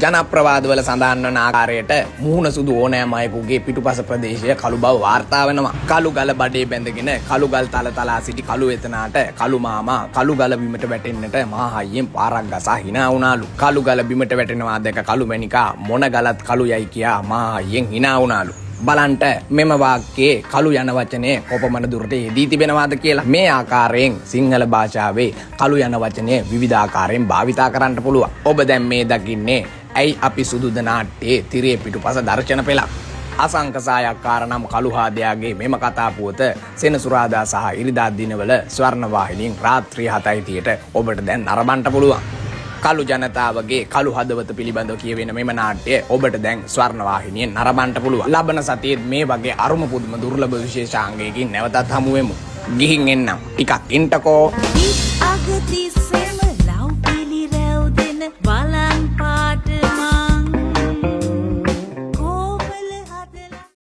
ජනප්‍රවාදවල සඳහන් වන ආකාරයට මුහුණ සුදු ඕනෑම අයෙකුගේ පිටුපස ප්‍රදේශය කළු බව වාර්තා වෙනවා. කළු ගල බඩේ බැඳගෙන කළු ගල් තල තලා සිටි කළු එතනාට කළු මාමා කළු ගල බිමට වැටෙන්නට මහා හයියෙන් පාරක් ගසා හිනා වුණාලු. කළු ගල බිමට වැටෙනවා දැක කළු මැණිකා මොන ගලත් කළු යයි කියා මහා හයියෙන් හිනා වුණාලු. බලන්ට මෙම වාක්‍යයේ කළු යන වචනය කොපමණ දුරට යෙදී තිබෙනවාද කියලා. මේ ආකාරයෙන් සිංහල භාෂාවේ කළු යන වචනය විවිධ ආකාරයෙන් භාවිතා කරන්න පුළුවන්. ඔබ දැන් මේ දකින්නේ ඇයි අපි සුදුද නාට්‍යයේ තිරයේ පිටුපස දර්ශන පෙළක්. අසංක සායක්කාර නම් කළු හාදයාගේ මෙම කතා පුවත සෙනසුරාදා සහ ඉරිදා දිනවල ස්වර්ණ වාහිනියෙන් රාත්‍රී 7:30ට ඔබට දැන් නරඹන්න පුළුවන්. කළු ජනතාවගේ කළු හදවත පිළිබඳව කියවෙන මෙම නාට්‍ය ඔබට දැන් ස්වර්ණ වාහිනියෙන් නරඹන්න පුළුවන්. ලබන සතියේත් මේ වගේ අරුම පුදුම දුර්ලභ විශේෂාංගයකින් නැවතත් හමු වෙමු. ගිහින් එන්නම්. ටිකක් ඉන්ටකෝ. අගතිස්ස.